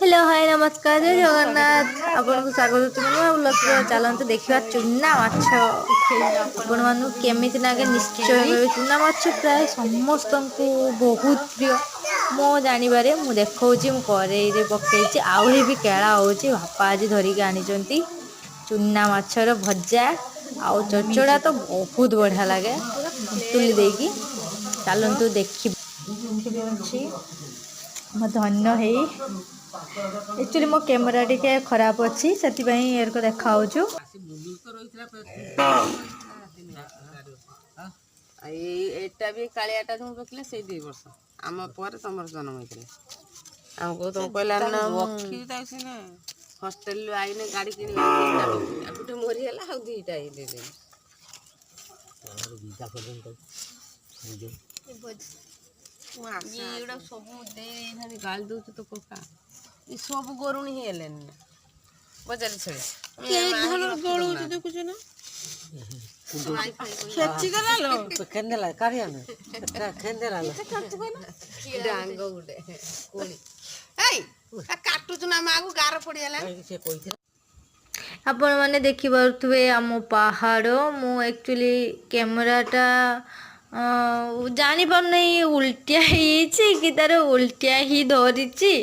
Hello, ହାଏ, ନମସ୍କାର, ଜୟ ଜଗନ୍ନାଥ। ଆପଣଙ୍କୁ ସ୍ୱାଗତ କରୁଛି ନୂଆ ବ୍ଲଗ୍‌ରେ। ଚାଲନ୍ତୁ ଦେଖିବା ଚୁନା ମାଛ। ଆପଣମାନଙ୍କୁ କେମିତି ଲାଗେ ନିଶ୍ଚୟ କହିବେ। ଚୁନା ମାଛ ପ୍ରାୟ ସମସ୍ତଙ୍କୁ ବହୁତ ପ୍ରିୟ ମୋ ଜାଣିବାରେ। ମୁଁ ଦେଖାଉଛି, ମୁଁ କରେଇରେ ପକେଇଛି, ଆହୁରି ବି କେଳା ହେଉଛି। ବାପା ଆଜି ଧରିକି ଆଣିଛନ୍ତି ଚୁନା ମାଛର ଭଜା ଆଉ ଚଚଡ଼ା ତ ବହୁତ ବଢ଼ିଆ ଲାଗେ ତେନ୍ତୁଲି ଦେଇକି। ଚାଲନ୍ତୁ ଦେଖିବା। ଏଠି ବି ଅଛି ମୋ ଧନ୍ୟ ହେଇ। ଆକ୍ଚୁଆଲି ମୋ କ୍ୟାମେରା ଟିକେ ଖରାପ ଅଛି, ସେଥିପାଇଁ ଏରକ ଦେଖାହେଉଛୁ। ଆଉ ଏଇ ଏଇଟା ବି କାଳିଆଟା ଯୋଉ ବିକିଲେ ସେଇ 2 ବର୍ଷ ଆମ ପରେ ତମର ଜନ୍ମ ହେଇଥିଲା। ଆମକୁ ତମ କହିଲା ନା ରଖିବି ତାକୁ ସିନା ହଷ୍ଟେଲରୁ ଆଇନେ ଗାଡ଼ି କିଣିବା। ତିନିଟା ବିକିଲି, ଆଉ ଗୋଟେ ମରିଗଲା, ଆଉ ଦୁଇଟା ଏଇ ଦେଇଦେଲି। ଏଗୁଡ଼ା ସବୁ ଦେଇ ଦେଇଥାନ୍ତି, ଗାଳି ଦଉଛୁ ତ କକା। ଏ ସବୁ ଗରୁଣୀ ହେଇଗଲେଣି ନା ବଜାର ଛେଳି ଗଳଉଛି ଦେଖୁଛୁ ନା, ଖେଚିଦେଲା ଲୋ। ଡାଙ୍ଗ ଗୋଟେ କୋଳି ଏଇ କାଟୁଛୁ ନା ମାକୁ ଗାର ପଡିଗଲା। ଆପଣମାନେ ଦେଖିପାରୁଥିବେ ଆମ ପାହାଡ଼। ମୁଁ ଆକ୍ଚୁଆଲି କ୍ୟାମେରାଟା ଜାଣିପାରୁନାହିଁ ଉଲ୍ଟିଆ ହେଇଯାଇଛି କି ତାର ଉଲ୍ଟିଆ ହିଁ ଧରିଛି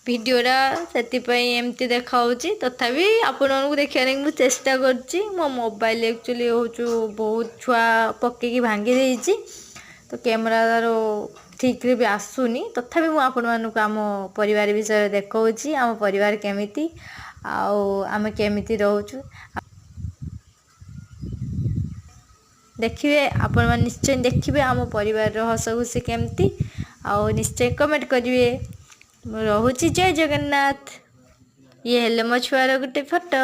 ଭିଡ଼ିଓଟା, ସେଥିପାଇଁ ଏମିତି ଦେଖାହେଉଛି। ତଥାପି ଆପଣମାନଙ୍କୁ ଦେଖିବା ଲାଗି ମୁଁ ଚେଷ୍ଟା କରୁଛି। ମୋ ମୋବାଇଲ ଆକ୍ଚୁଆଲି ହେଉଛି ବହୁତ ଛୁଆ ପକେଇକି ଭାଙ୍ଗି ଦେଇଛି, ତ କ୍ୟାମେରା ତାର ଠିକ୍ରେ ବି ଆସୁନି। ତଥାପି ମୁଁ ଆପଣମାନଙ୍କୁ ଆମ ପରିବାର ବିଷୟରେ ଦେଖାଉଛି, ଆମ ପରିବାର କେମିତି ଆଉ ଆମେ କେମିତି ରହୁଛୁ। ଦେଖିବେ, ଆପଣମାନେ ନିଶ୍ଚୟ ଦେଖିବେ ଆମ ପରିବାରର ହସ ଖୁସି କେମିତି, ଆଉ ନିଶ୍ଚୟ କମେଣ୍ଟ କରିବେ। ମୁଁ ରହୁଛି, ଜୟ ଜଗନ୍ନାଥ। ଇଏ ହେଲେ ମୋ ଛୁଆର ଗୋଟେ ଫଟୋ।